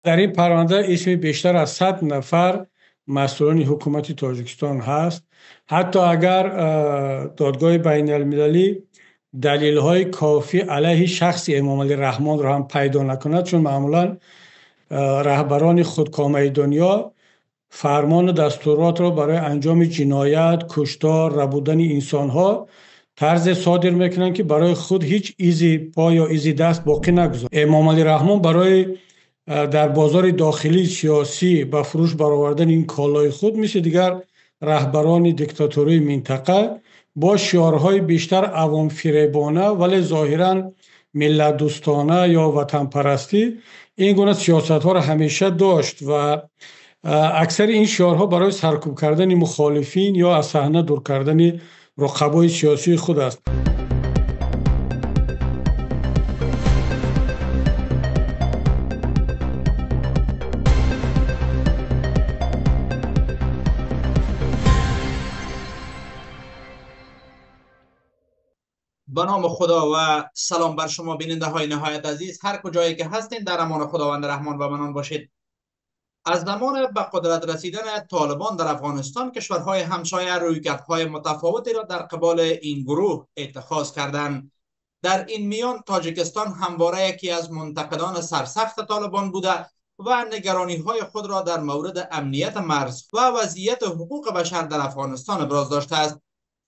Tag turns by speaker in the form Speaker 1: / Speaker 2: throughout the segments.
Speaker 1: Дар ин парванда исми бештар аз 100 нафар масъулони ҳукумати Тоҷикистон ҳаст. Ҳатто агар додгоҳи байналмилалӣ далелҳои кофӣ алайҳи шахси Эмомалӣ Раҳмонро ҳам пайдо накунад, чун маъмулан раҳбарони худкомаи дунё фармону дастуротро барои анҷоми ҷиноят, куштор, рабудани инсонҳо тарзе содир мекунанд, ки барои худ ҳеҷ изи по ё изи даст боқӣ нагузорад. Эмомалӣ Раҳмон барои дар бозори дохилии сиёсӣ ба фурӯш баровардани ин колои худ, мисли дигар раҳбарони диктатории минтақа, бо шиорҳои бештар авомфиребона, вале зоҳиран миллатдӯстона ё ватанпарастӣ ин гуна сиёсатҳоро ҳамеша дошт ва аксари ин шиорҳо барои саркӯб кардани мухолифин ё аз саҳна дур кардани рақабои сиёсии худ аст.
Speaker 2: به نام خدا و سلام بر شما بیننده های نهایت عزیز، هر کجایی که هستین در امان خداوند رحمان و منان باشید. از زمان به قدرت رسیدن طالبان در افغانستان، کشورهای همسایه رویکردهای متفاوتی را در قبال این گروه اتخاذ کردند. در این میان تاجیکستان همواره یکی از منتقدان سرسخت طالبان بوده و نگرانی های خود را در مورد امنیت مرز و وضعیت حقوق بشر در افغانستان ابراز داشته است.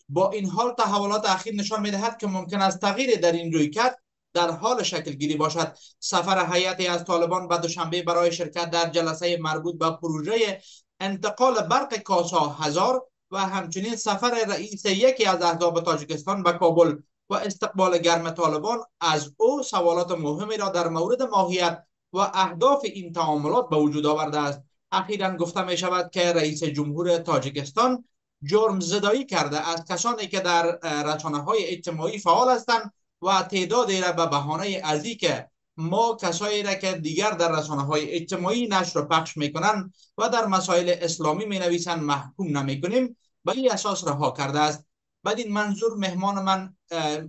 Speaker 2: با این حال تحولات اخیر نشان می‌دهد که ممکن است تغییر در این رویکرد در حال شکل گیری باشد. سفر هیئتی از طالبان به دوشنبه برای شرکت در جلسه مربوط به پروژه انتقال برق کاسا 1000 و همچنین سفر رئیس یکی از احزاب تاجیکستان به کابل و استقبال گرم طالبان از او سوالات مهمی را در مورد ماهیت و اهداف این تعاملات به وجود آورده است. اخیراً گفته می شود که رئیس جمهور تاجیکستان جرم زدایی کرده از کسانی که در رسانه‌های اجتماعی فعال هستند و تعدادی را به بهانه ازی که ما کسایی را که دیگر در رسانه‌های اجتماعی نشر و پخش میکنند و در مسائل اسلامی مینویسند محکوم نمیکنیم، به این اساس رها کرده است. بدین منظور مهمان من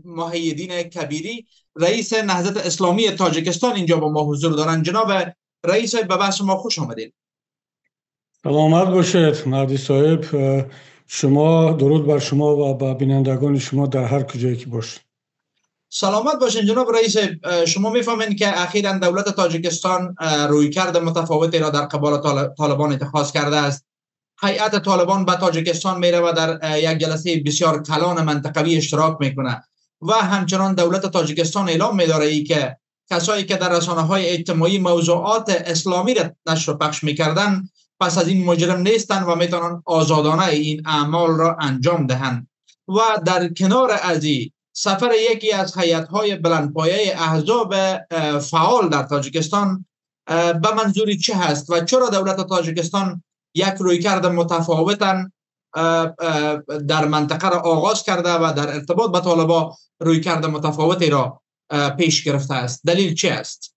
Speaker 2: محی‌الدین کبیری، رئیس نهضت اسلامی تاجیکستان، اینجا با ما حضور دارند. جناب رئیس، به بحث ما خوش آمدید.
Speaker 1: سلامت باشید مهدی صاحب. شما درود بر شما و به بینندگان شما در هر کجایی که باشید.
Speaker 2: سلامت باشین جناب رئیس. شما میفهمین که اخیراً دولت تاجیکستان رویکرد متفاوتی را در قبال طالبان اتخاذ کرده است. هیئت طالبان به تاجیکستان میره و در یک جلسه بسیار کلان منطقوی اشتراک میکنه و همچنان دولت تاجیکستان اعلام میداره ای که کسایی که در رسانه‌های اجتماعی موضوعات اسلامی را نشر و پخش میکردن پس از این مجرم نیستند و میتونن آزادانه این اعمال را انجام دهند. و در کنار ازی سفر یکی از هیئت‌های بلندپایه احزاب فعال در تاجیکستان به منظور چه هست و چرا دولت تاجیکستان یک رویکرد متفاوتا در منطقه را آغاز کرده و در ارتباط با طالبان رویکرد متفاوتی را پیش گرفته است؟ دلیل چه است؟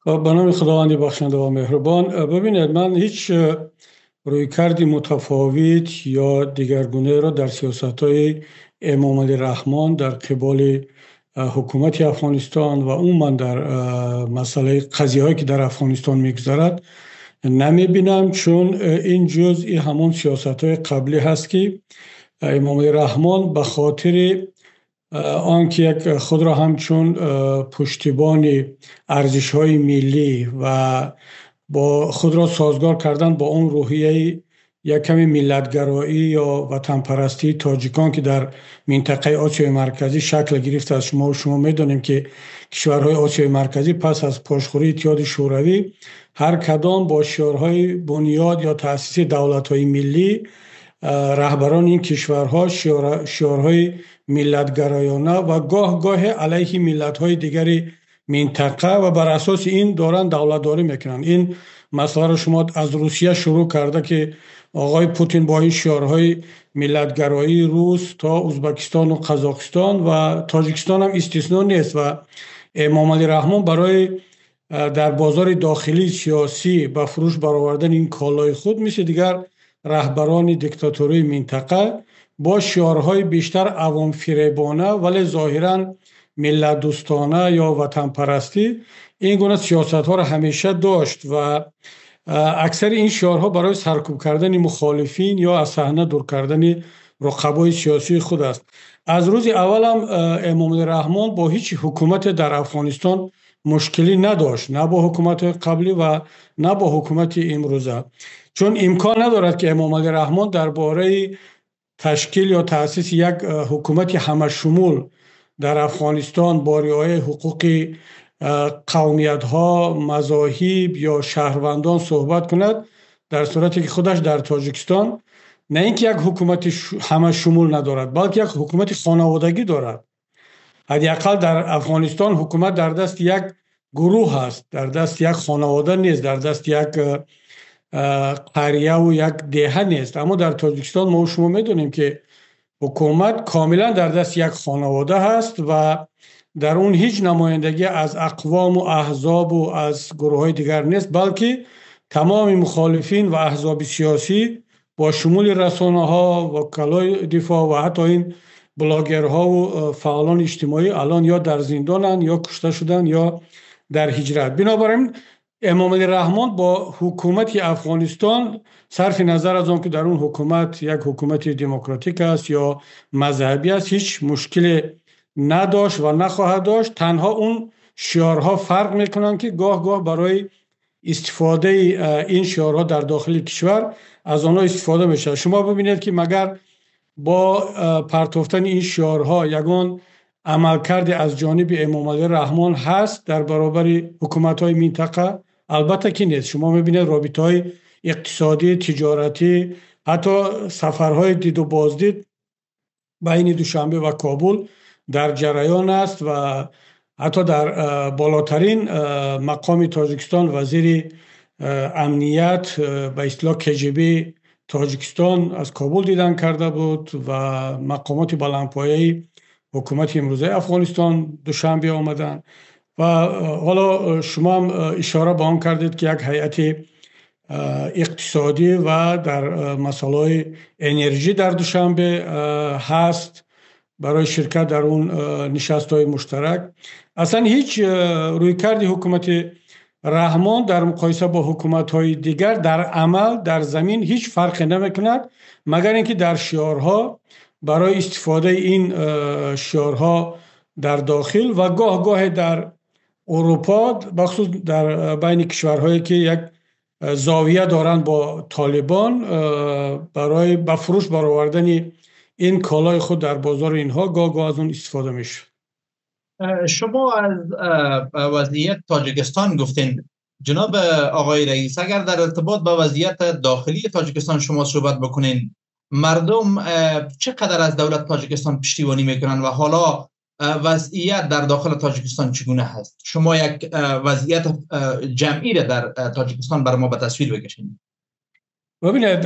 Speaker 1: به نام خداوند بخشنده و مهربان. ببینید، من هیچ رویکردی متفاوت یا دیگرگونه را در سیاست‌های امامعلی رحمان در قبال حکومت افغانستان و عموما در مسئله قضیه‌هایی که در افغانستان می‌گذرد نمی‌بینم، چون این جزئی همون سیاست‌های قبلی هست که امامعلی رحمان به خاطر آنکه یک خود را همچون پشتیبان ارزش‌های ملی و با خود را سازگار کردن با اون روحیه یک کمی ملتگرایی یا وطنپرستی تاجیکان که در منطقه آسیای مرکزی شکل گرفت از شما و شما میدانیم که کشورهای آسیای مرکزی پس از پاشخوری اتحاد شوروی هر کدام با شعارهای بنیاد یا تأسیس دولت‌های ملی رهبران این کشورها شعارهای ملتگرایانه و گاه گاه علیه ملت‌های دیگری منطقه و بر اساس این دارن دولتداری میکنن. این مسئله رو شما از روسیه شروع کرده که آقای پوتین با این شعارهای ملتگرایی روس تا ازبکستان و قزاقستان و تاجیکستان هم استثنا نیست و امامعلی رحمان برای در بازار داخلی سیاسی به فروش برآوردن این کالای خود مثل دیگر رهبران دیکتاتوری منطقه با شعارهای بیشتر عوام فریبانه ولی ظاهراً миллатдӯстона ё ватанпарастӣ ин гуна сиёсатҳоро ҳамеша дошт ва аксари ин шиорҳо барои саркӯб кардани мухолифин ё аз саҳна дур кардани рақабои сиёсии худ аст. Аз рӯзи аввал ҳам Эмомалӣ Раҳмон бо ҳеҷ ҳукумате дар Афғонистон мушкилӣ надошт, на бо ҳукуматҳои қаблӣ ва на бо ҳукумати имрӯза. Чун имкон надорад ки Эмомалӣ Раҳмон дар бораи ташкил ё таъсиси як ҳукумати ҳамашумул дар Афғонистон бо риояи ҳуқуқи қавмиятҳо, мазоҳиб ё шаҳрвандон суҳбат кунад, дар сурате ки худаш дар Тоҷикистон на ин ки як ҳукумати ҳамашумул надорад, балки як ҳукумати хонаводагӣ дорад. Ҳадди ақал дар Афғонистон ҳукумат дар дасти як гурӯҳ аст, дар дасти як хонавода нест, дар дасти як қария ва як деҳа нест. Аммо дар Тоҷикистон мо шумо медонем ки ҳукумат комилан дар дасти як хонавода ҳаст ва дар он ҳеҷ намояндагӣ аз ақвом ва аҳзоб ва аз гурӯҳҳои дигар нест, балки тамоми мухолифин ва аҳзоби сиёсӣ бо шумули расонаҳо, вакалои дифоъ ва ҳатто ин блогерҳо ва фаъолони иҷтимоӣ алон ё дар зиндонанд, ё кушта шуданд, ё дар ҳиҷрат. Бинобар ин Эмомалӣ Раҳмон бо ҳукумати Афғонистон сарфи назар аз он ки дар он ҳукумат як ҳукумати демократик аст ё мазҳабӣ аст, ҳеҷ мушкиле надошт ва нахоҳад дошт. Танҳо он шиорҳо фарқ мекунанд ки гоҳ-гоҳ барои истифодаи ин шиорҳо дар дохили кишвар аз онҳо истифода мешавад. Шумо бибинед ки магар бо партофтани ин шиорҳо ягон амалкарде аз ҷониби Эмомалӣ Раҳмон ҳаст дар баробари ҳукуматҳои минтақа? Албатта ки нест. Шумо мебинед робитаҳои иқтисодӣ, тиҷоратӣ, ҳатто сафарҳои диду боздид байни Душанбе ва Кобул дар ҷараён аст ва ҳатто дар болотарин мақоми Тоҷикистон вазири амният, ба истилоҳ КГБ Тоҷикистон аз Кобул дидан карда буд ва мақомоти баландпояи ҳукумати имрӯзаи Афғонистон Душанбе омаданд. Ва ҳоло шумо ҳам ишора ба он кардед ки як ҳайати иқтисодӣ ва дар масъалаҳои энержӣ дар Душанбе ҳаст барои ширкат дар он нишастҳои муштарак. Аслан ҳеҷ рӯйкарди ҳукумати Раҳмон дар муқоиса бо ҳукуматҳои дигар дар амал, дар замин ҳеҷ фарқе намекунад, магар ин ки дар шиорҳо барои истифодаи ин шиорҳо дар дохил ва гоҳ-гоҳе дар Урупо, бахусус дар байни кишварҳое ки як зовия доранд бо Толибон, барои ба фурӯш баровардани ин колои худ дар бозори инҳо гоҳ-гоҳ аз он истифода мешавад.
Speaker 2: Шумо аз вазъият Тоҷикистон гуфтین. ҷаноб оғои раис, агар дар иртибот ба вазъият дохилии Тоҷикистон шумо суҳбат бикунین, мардум чақадр аз давлат Тоҷикистон пуштибонӣ мекунанд ва ҳоло вазъият дар дохили Тоҷикистон чگونه هست؟ شما یک وضعیت جمعی را در تاجیکستان بر ما به تصویر بکشید.
Speaker 1: ببینید،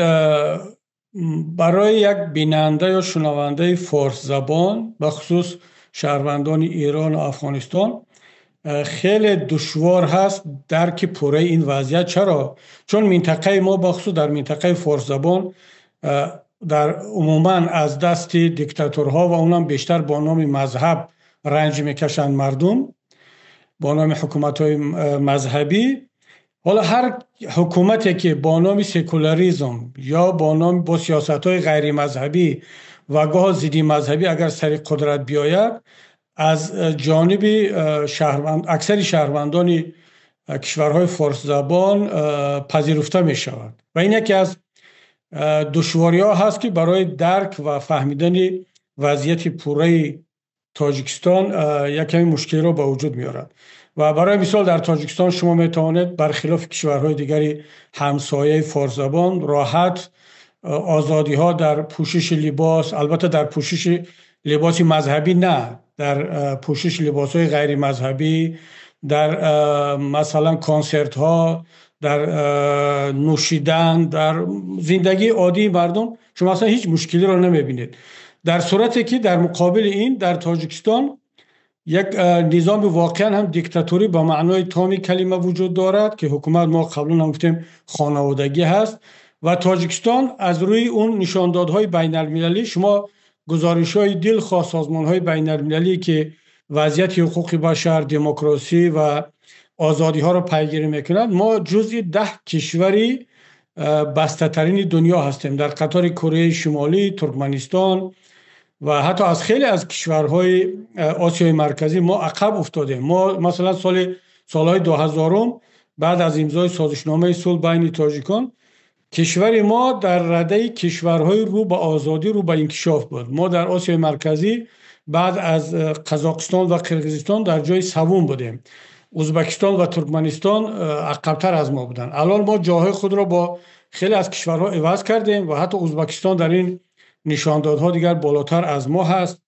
Speaker 1: برای یک بیننده یا شنونده فارس زبان، به خصوص شهروندان ایران و افغانستان، خیلی دشوار هست درک پوره این وضعیت. چرا؟ چون منطقه ما، به خصوص در منطقه فارس زبان، در عموما از دست دیکتاتورها و اونم بیشتر با نام مذهب رنج میکشند مردم، با نام حکومت‌های مذهبی. حالا هر حکومتی که با نام سکولاریزم یا با نام با سیاست‌های غیر مذهبی و گاه ضد مذهبی اگر سر قدرت بیاید، از جانب اکثر شهروندان کشورهای فارس زبان پذیرفته می شود و این یکی از دشواری‌ها هست که برای درک و فهمیدن وضعیت پوره تاجیکستان یک کمی مشکل را به وجود می‌آورد. و برای مثال در تاجیکستان شما می‌توانید برخلاف کشورهای دیگری همسایه فارس زبان راحت آزادی‌ها در پوشش لباس، البته در پوشش لباس مذهبی نه، در پوشش لباس‌های غیر مذهبی، در مثلا کنسرت‌ها، در نوشیدن، در زندگی عادی مردم شما اصلا هیچ مشکلی را نمی‌بینید. در صورتی که در مقابل این در تاجیکستان یک نظام واقعا هم دیکتاتوری با معنای تامی کلمه وجود دارد که حکومت ما قبلا هم گفتیم خانوادگی هست و تاجیکستان از روی اون نشاندادهای بین المللی، شما گزارش‌های دلخواه سازمان‌های بین المللی که وضعیت حقوق بشر، دموکراسی و آزادی ها را پیگیری میکند، ما جزء 10 کشوری بسته ترین دنیا هستیم، در قطار کره شمالی، ترکمنستان و حتی از خیلی از کشورهای آسیای مرکزی ما عقب افتادیم. ما مثلا سالهای 2000 بعد از امضای سازشنامه صلح بین تاجیکان، کشور ما در رده کشورهای رو به آزادی، رو به انکشاف بود. ما در آسیای مرکزی بعد از قزاقستان و قرقیزستان در جای سوم بودیم. ازبکستان و ترکمنستان عقبتر از ما بودند. الان ما جاهای خود را با خیلی از کشورها عوض کردیم و حتی ازبکستان در این نشاندادها دیگر بالاتر از ما هست.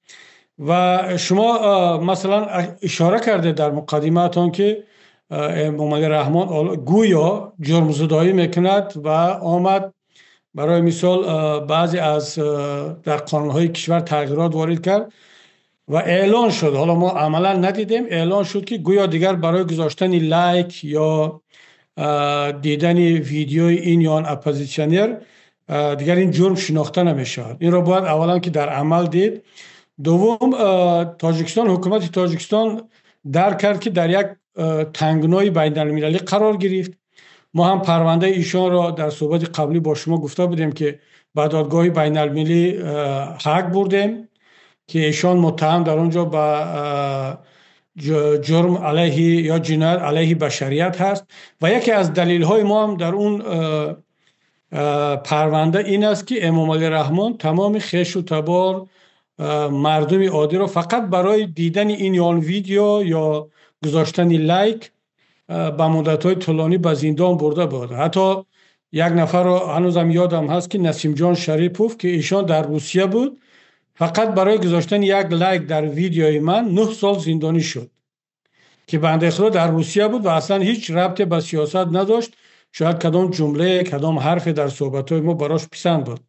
Speaker 1: و شما مثلا اشاره کرده در مقدمه‌تان که امامعلی رحمان گویا جرم زدایی میکند و آمد برای مثال بعضی از در قانونهای کشور تغییرات وارد کرد و اعلان شد، حالا ما عملا ندیدیم، اعلان شد که گویا دیگر برای گذاشتن لایک یا دیدن ویدیوی این یا آن اپوزیسیونر دیگر این جرم شناخته نمیشود. این را باید اولا که در عمل دید. دوم، تاجیکستان، حکومت تاجیکستان درک کرد که در یک تنگنای بین المللی قرار گرفت. ما هم پرونده ایشان را در صحبت قبلی با شما گفته بودیم که به دادگاه بین المللی حق بردیم که ایشان متهم در آنجا به جرم علیه یا جنایت علیه بشریت هست و یکی از دلیل های ما هم در اون پرونده این است که امامعلی رحمان تمام خویش و تبار، مردم عادی را فقط برای دیدن این یا آن ویدیو یا گذاشتن لایک به مدت‌های طولانی به زندان برده بود. حتی یک نفر را هنوزم یادم هست که نسیم جان شریپوف که ایشان در روسیه بود، فقط برای گذاشتن یک لایک در ویدیوی من 9 سال زندانی شد که بنده خدا در روسیه بود و اصلا هیچ ربطی به سیاست نداشت. شاید کدام جمله، کدام حرف در صحبت‌های ما براش پسند بود.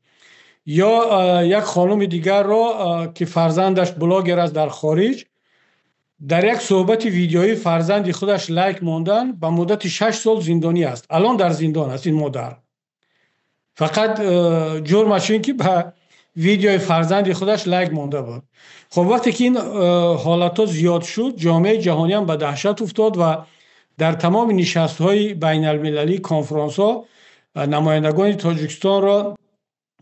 Speaker 1: یا یک خانم دیگر را که فرزندش بلاگر است در خارج، در یک صحبت ویدیویی فرزند خودش لایک ماندن، به مدت 6 سال زندانی است. الان در زندان است این مادر. فقط جرمش این که به ویدیوی فرزند خودش لایک مانده بود. خب وقتی که این حالت ها زیاد شد، جامعه جهانی هم به دهشت افتاد و در تمام نشست های بین المللی، کنفرانس ها، نمایندگان تاجیکستان را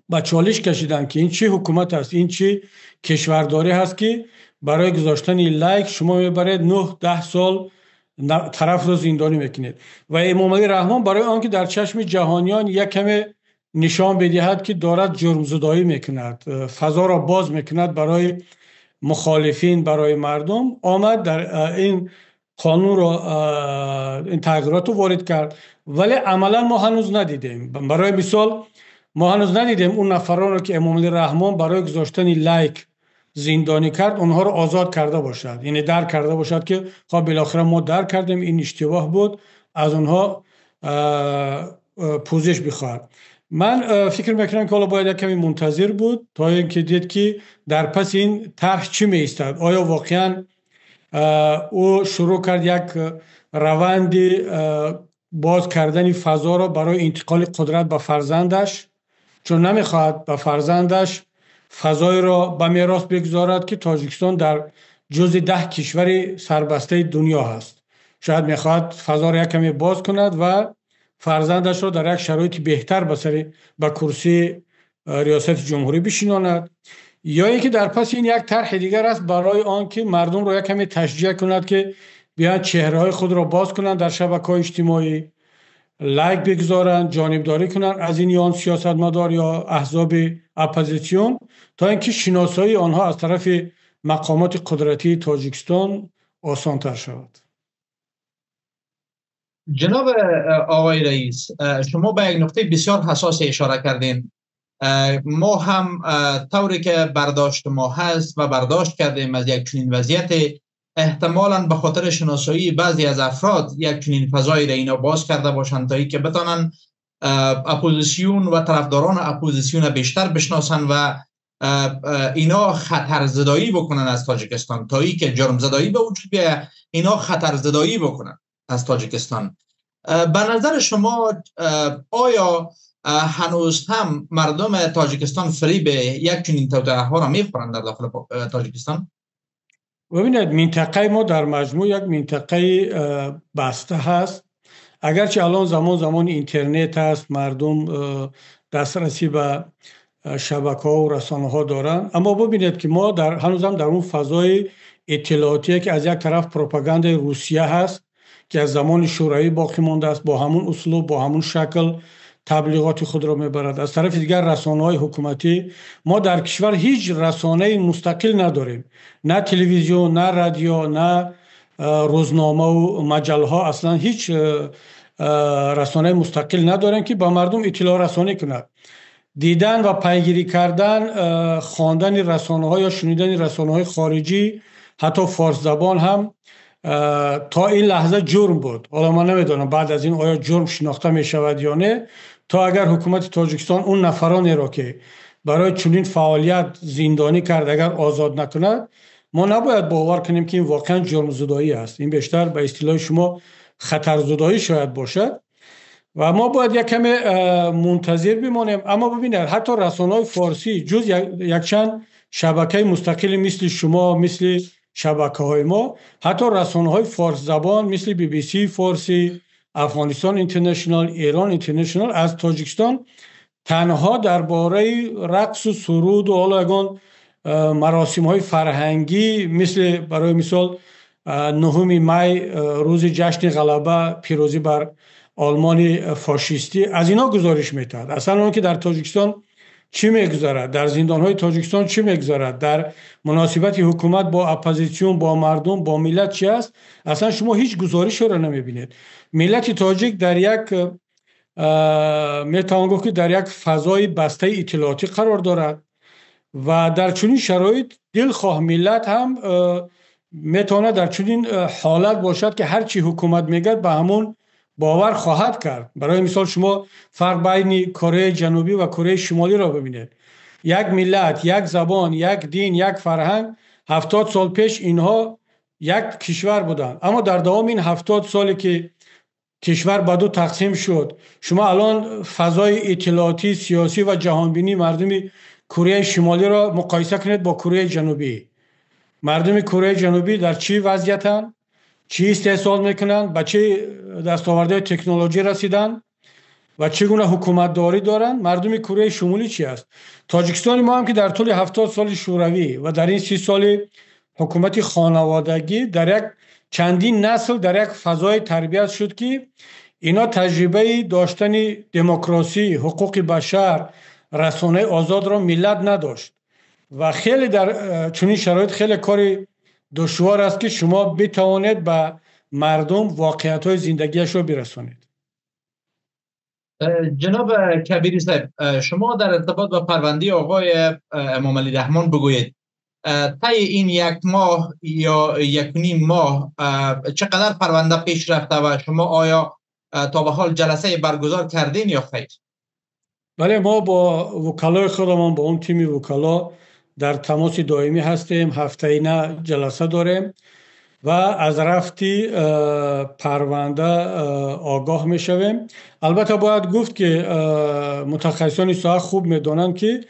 Speaker 1: به چالش کشیدند که این چه حکومت است، این چه کشورداری هست که برای گذاشتن لایک شما میبرید 9-10 سال طرف رو زندانی میکنید. و امامعلی رحمان برای آنکه در چشم جهانیان یک کمی نشان بدهد که دارد جرم زدایی میکند، فضا را باز میکند برای مخالفین، برای مردم، آمد در این قانون را، این تغییرات رو وارد کرد. ولی عملا ما هنوز ندیدیم. برای مثال ما هنوز ندیدیم اون نفران رو که امامعلی رحمان برای گذاشتن لایک زندانی کرد اونها رو آزاد کرده باشد، یعنی درک کرده باشد که خب بالاخره ما درک کردیم این اشتباه بود، از اونها پوزش بخواهد. من فکر میکنم که حالا باید یک کمی منتظر بود تا اینکه دید که در پس این طرح چی میایستد. آیا واقعا او شروع کرد یک روند باز کردن فضا را برای انتقال قدرت به فرزندش، چون نمیخواهد به فرزندش فضای را به میراث بگذارد که تاجیکستان در جز 10 کشور سربسته دنیا هست. شاید میخواهد فضا را یک کمی باز کند و فرزندش را در یک شرایط بهتر به کرسی ریاست جمهوری بشیناند، یا اینکه در پس این یک طرح دیگر است برای آنکه مردم را یک کمی تشجیع کند که بیان چهره‌های خود را باز کنند در شبکه‌های اجتماعی، لایک بگذارند، جانبداری کنند از این یا سیاستمدار یا احزاب اپوزیسیون، تا اینکه شناسایی آنها از طرف مقامات قدرتی تاجیکستان آسان‌تر شود.
Speaker 2: جناب آقای رئیس، شما به یک نقطه بسیار حساس اشاره کردین. ما هم طوری که برداشت ما هست و برداشت کردیم از یک چنین وضعیت، احتمالاً به خاطر شناسایی بعضی از افراد یک چنین فضایی را اینا باز کرده باشند تا اینکه بتانن اپوزیسیون و طرفداران اپوزیسیون بیشتر بشناسن و اینا خطر زدایی بکنن از تاجیکستان، تا اینکه جرم زدایی به وجود بیاید، اینا خطر زدایی بکنن از تاجیکستان. به نظر شما آیا هنوز هم مردم تاجیکستان فریب یک چنین توطئه ها را میخورند در داخل تاجیکستان؟
Speaker 1: ببینید، منطقه ما در مجموع یک منطقه بسته هست. اگرچه الان زمان اینترنت هست، مردم دسترسی به شبکه ها و رسانه ها دارند، اما ببینید که ما در هنوزم در اون فضای اطلاعاتی که از یک طرف پروپاگاند روسیه هست که از زمان شوروی باقی مانده است، با همون اسلوب، با همون شکل تبلیغات خود را میبرد. از طرف دیگر رسانه های حکومتی. ما در کشور هیچ رسانه مستقل نداریم، نه تلویزیون، نه رادیو، نه روزنامه و مجله ها. اصلا هیچ رسانه مستقل نداریم که با مردم اطلاع رسانی کند. دیدن و پیگیری کردن، خواندن رسانه ها یا شنیدن رسانه های خارجی، حتی فارس زبان هم، تا این لحظه جرم بود. حالا من نمیدانم بعد از این آیا جرم شناخته می شود یا نه. تا اگر حکومت تاجیکستان اون نفرانی را که برای چنین فعالیت زندانی کرد اگر آزاد نکند، ما نباید باور کنیم که این واقعا جرم زدایی است. این بیشتر به اصطلاح شما خطر زدایی شاید باشد و ما باید یک کمی منتظر بمانیم. اما ببینید، حتی رسانه‌های فارسی، جز یک چند شبکه مستقل مثل شما، مثل شبکه های ما، حتی رسانه های فارس زبان مثل BBC فارسی، افغانستان اینترنشنال، ایران اینترنشنال، از تاجیکستان تنها درباره رقص و سرود و حالا یگان مراسم های فرهنگی، مثل برای مثال نهم می، روز جشن غلبه، پیروزی بر آلمان فاشیستی، از اینا گزارش میتاد. اصلا اون که در تاجیکستان چی میگذرد، در زندان های تاجیکستان چی میگذرد، در مناسبت حکومت با اپوزیسیون، با مردم، با ملت چی است، اصلا شما هیچ گزارش رو نمیبینید. ملت تاجیک در یک، میتوان گفت که در یک فضای بسته اطلاعاتی قرار دارد و در چنین شرایط دلخواه ملت هم میتواند در چنین حالت باشد که هرچی حکومت میگه به همون باور خواهد کرد. برای مثال شما فرق بین کره جنوبی و کره شمالی را ببینید. یک ملت، یک زبان، یک دین، یک فرهنگ. 70 سال پیش اینها یک کشور بودند، اما در دوام این 70 سالی که کشور به دو تقسیم شد، شما الان فضای اطلاعاتی، سیاسی و جهانبینی مردم کره شمالی را مقایسه کنید با کره جنوبی. مردم کره جنوبی در چی وضعیتن، چی استحصال میکنن، به چه دستاورده تکنولوژی رسیدن و چگونه حکومت داری دارن. مردم کره شمالی چی است؟ تاجیکستان ما هم که در طول 70 سال شوروی و در این 30 سال حکومت خانوادگی در یک چندین نسل در یک فضای تربیت شد که اینا تجربه داشتن دموکراسی، حقوق بشر، رسانه آزاد را ملت نداشت و خیلی در چنین شرایط خیلی کاری دشوار است که شما بتوانید به مردم واقعیت های زندگیش را برسانید.
Speaker 2: جناب کبیری صاحب، شما در ارتباط با پرونده آقای امام علی رحمان بگویید، طی این یک ماه یا 1.5 ماه چقدر پرونده پیش رفته و شما آیا تا به حال جلسه برگزار کردین یا خیر؟
Speaker 1: بله، ما با وکلای خودمان، با اون تیم وکلا در تماس دائمی هستیم. هفته اینه جلسه داریم و از رفتی پرونده آگاه میشویم. البته باید گفت که متخصصان ساحه خوب میدانند که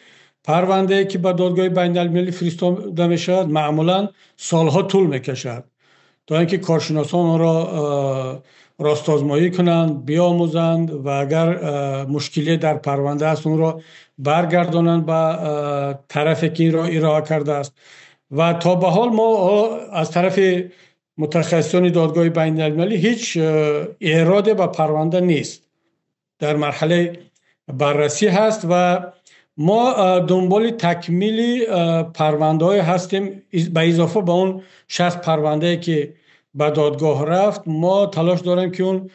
Speaker 1: پرونده که به دادگاه بین المللی فرستاده میشود معمولا سالها طول میکشد تا اینکه کارشناسان آن را راست آزمایی کنند، بیاموزند و اگر مشکلی در پرونده است اون را برگردانند به طرف که این را ارائه کرده است. و تا به حال ما از طرف متخصصان دادگاه بین المللی هیچ ایراد به پرونده نیست، در مرحله بررسی هست و ما دنبال تکمیل پرونده های هستیم. به اضافه به اون 60 پرونده که به دادگاه رفت، ما تلاش داریم که اون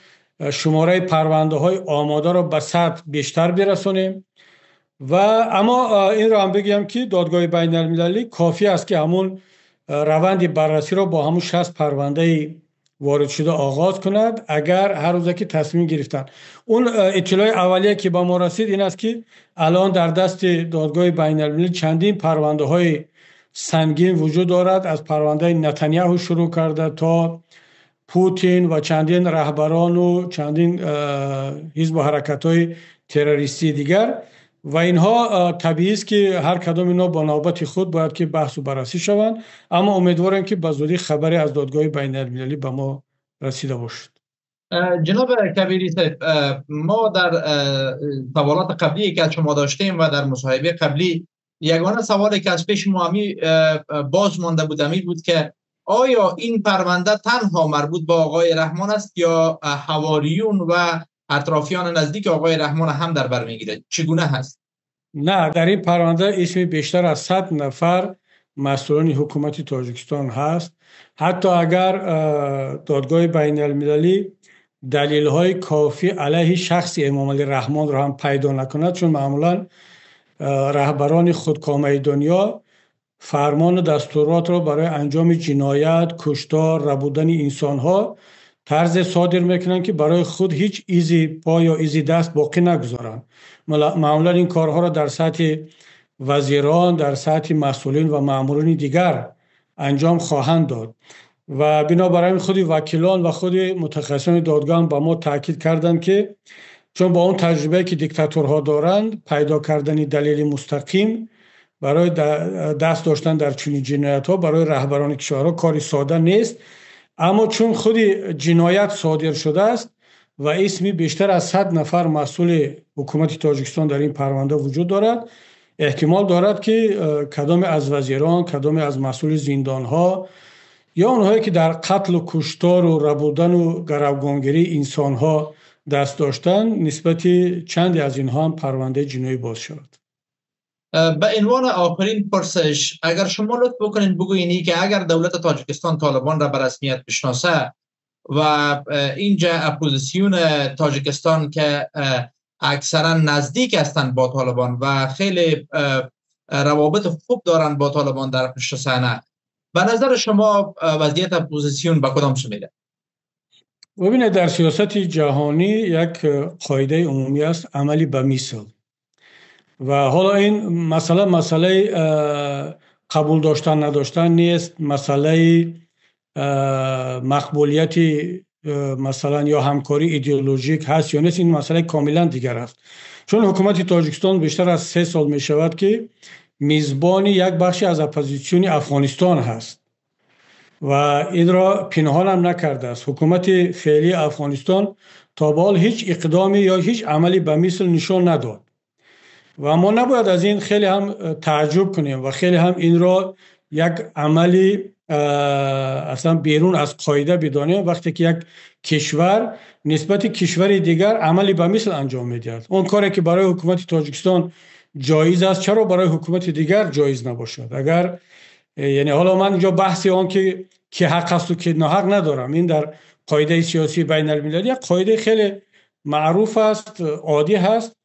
Speaker 1: شماره پرونده های آماده را به 100 بیشتر برسانیم. و اما این را هم بگیم که دادگاه بین المللی کافی است که همون روند بررسی را با همون 60 پرونده وارد شده آغاز کند، اگر هر روزه که تصمیم گرفتن. اون اطلاع اولیه که با ما رسید این است که الان در دست دادگاه بین المللی چندین پرونده های سنگین وجود دارد، از پرونده نتانیاهو شروع کرده تا پوتین و چندین رهبران و چندین حزب و حرکت های تروریستی دیگر. و اینها طبیعی است که هر کدام اینا با نوبت خود باید که بحث و بررسی شوند، اما امیدواریم که به زودی خبری از دادگاه بین المللی به ما رسیده باشد.
Speaker 2: جناب کبیری صاحب، ما در سوالات قبلی که از شما داشتیم و در مصاحبه قبلی یگانه سوالی که از پیش ما باز مانده بود امی بود که آیا این پرونده تنها مربوط به آقای رحمان است یا حواریون و اطرافیان نزدیک آقای رحمان هم در بر میگیرد؟ چگونه هست؟
Speaker 1: نه، در این پرونده اسم بیشتر از 100 نفر مسئولان حکومت تاجیکستان هست. حتی اگر دادگاه بین المللی دلیل های کافی علیه شخص امام علی رحمان را هم پیدا نکند، چون معمولا رهبران خودکامه دنیا فرمان و دستورات را برای انجام جنایت، کشتار، ربودن انسانها طرز صادر میکنند که برای خود هیچ ایزی پا یا ایزی دست باقی نگذارند. معمولا این کارها را در سطح وزیران، در سطح مسئولین و مامورین دیگر انجام خواهند داد و بنابراین خود وکیلان و خود متخصصان دادگاه به ما تاکید کردند که چون با اون تجربه که دیکتاتورها دارند، پیدا کردن دلیل مستقیم برای دست داشتن در چنین جنایت‌ها برای رهبران کشورها کاری ساده نیست. اما چون خود جنایت صادر شده است و اسمی بیشتر از 100 نفر مسئول حکومت تاجیکستان در این پرونده وجود دارد، احتمال دارد که کدام از وزیران، کدام از مسئول زندان‌ها یا آنهایی که در قتل و کشتار و ربودن و گروگانگیری انسان‌ها دست داشتند، نسبت چندی از اینها هم پرونده جنایی باز شود.
Speaker 2: به عنوان آخرین پرسش، اگر شما لطف بکنین بگویین که اگر دولت تاجیکستان طالبان را به رسمیت بشناسه و اینجا اپوزیسیون تاجیکستان که اکثرا نزدیک هستند با طالبان و خیلی روابط خوب دارند با طالبان در پشت صحنه، به نظر شما وضعیت اپوزیسیون به کدام سو میره؟
Speaker 1: ببینید، در سیاست جهانی یک قاعده عمومی است، عملی به مثل. و حالا این مسئله قبول داشتن نداشتن نیست، مسئله مقبولیت مثلا یا همکاری ایدئولوژیک هست یا نیست، این مسئله کاملا دیگر است. چون حکومت تاجیکستان بیشتر از 3 سال می شود که میزبان یک بخشی از اپوزیسیون افغانستان هست و این را پنهان هم نکرده است. حکومت فعلی افغانستان تا به حال هیچ اقدامی یا هیچ عملی به مثل نشان نداد و ما نباید از این خیلی هم تعجب کنیم و خیلی هم این را یک عملی اصلا بیرون از قاعده بدانیم. وقتی که یک کشور نسبت کشور دیگر عملی به مثل انجام میدهد، اون کاری که برای حکومت تاجیکستان جایز است چرا برای حکومت دیگر جایز نباشد؟ اگر یعنی حالا من اینجا بحثی آن که حق است و که ناحق ندارم، این در قاعده سیاسی بین المللی یک قاعده خیلی معروف است، عادی هست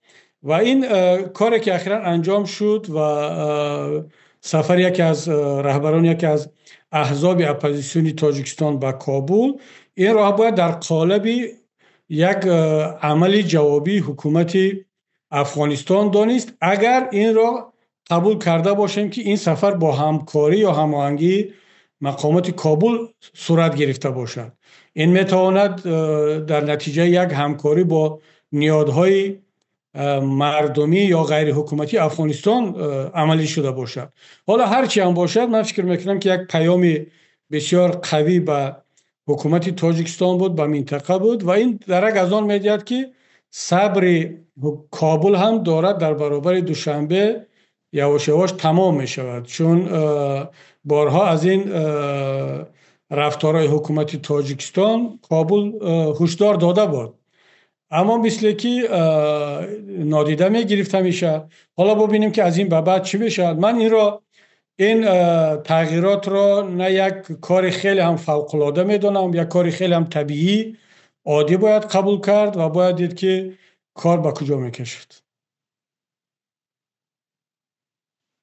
Speaker 1: و این کاری که اخیرا انجام شد و سفر یکی از رهبران یکی از احزاب اپوزیسیون تاجیکستان به کابل، این راه باید در قالب یک عمل جوابی حکومت افغانستان دانست. اگر این را قبول کرده باشیم که این سفر با همکاری یا هماهنگی مقامات کابل صورت گرفته باشد، این میتواند در نتیجه یک همکاری با نیادهای مردمی یا غیر حکومتی افغانستان عملی شده باشد. حالا هرچی هم باشد، من فکر میکنم که یک پیام بسیار قوی به حکومت تاجیکستان بود، به منطقه بود و این درک از آن میدهد که صبر کابل هم دارد در برابر دوشنبه یواش یواش تمام می شود، چون بارها از این رفتارهای حکومت تاجیکستان کابل هشدار داده بود، اما مثل که نادیده می گرفته میشه. حالا ببینیم که از این به بعد چی میشه. من این تغییرات را نه یک کار خیلی هم فوق العاده میدونم، یک کار خیلی هم طبیعی عادی باید قبول کرد و باید دید که کار به کجا میکشد.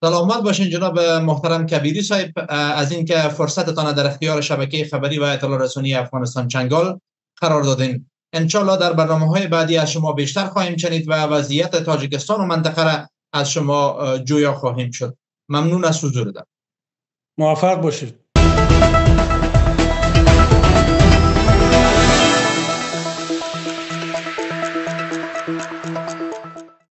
Speaker 2: سلامت باشین جناب محترم کبیری صاحب، از اینکه فرصتتان در اختیار شبکه خبری و اطلاع رسانی افغانستان چنگال قرار دادین. انشالله در برنامه‌های بعدی از شما بیشتر خواهیم شنید و وضعیت تاجیکستان و منطقه را از شما جویا خواهیم شد. ممنون از حضورتان.
Speaker 1: موفق باشید.